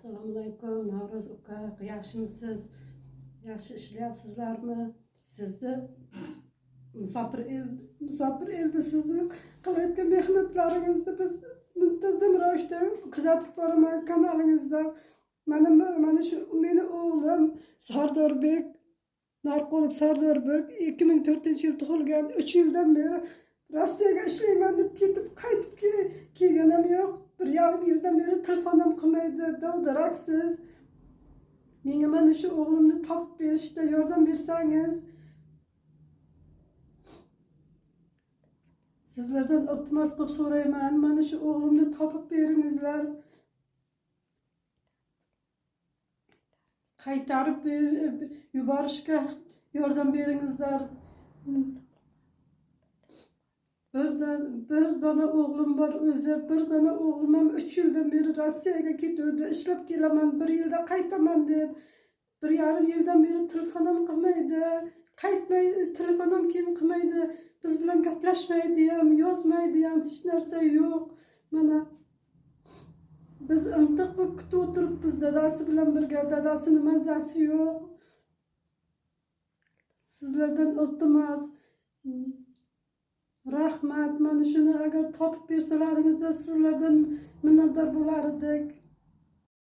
Assalomu alaykum, Navro'z uka, yaxshimisiz? Yaxshi ishlayapsizlarmi? Sizni musofir elda sizni qilayotgan mehnatlaringizni biz muntazam ravishda kuzatib boraman kanalingizda. Mana shu meni o'g'lim Sardorbek Norqulov Sardorbek 2004-yil tug'ilgan, 3 yildan beri Rossiyaga ishlayman deb ketib, qaytib kelganim yo'q. 1,5 yildan beri telefon ham qilmaydi, dov-daraksiz. Menga mana shu o'g'limni topib berishda yordam bersangiz, sizlardan iltimos qilib so'rayman, mana shu o'g'limni topib beringizlar. Qaytarib yuborishga yordam beringizlar. Bir dona o'g'lim bor o'zi, bir dona o'g'lim ham 3 yildan beri Rossiyaga ketuvdi, ishlab kelaman, 1 yilda qaytaman deb. 1,5 yildan beri telefon ham qilmaydi, qaytmay, telefon ham kim qilmaydi, biz bilan gaplashmaydi ham, yozmaydi ham, hech narsa yo'q. Mana biz intiq bo'lib kutib o'tiribmiz dadasi bilan birga, dadasini mazasi yo'q. Sizlardan iltimos, rahmat, mana shuni agar topib bersalaringizda sizlardan minnatdor bo'lar edik.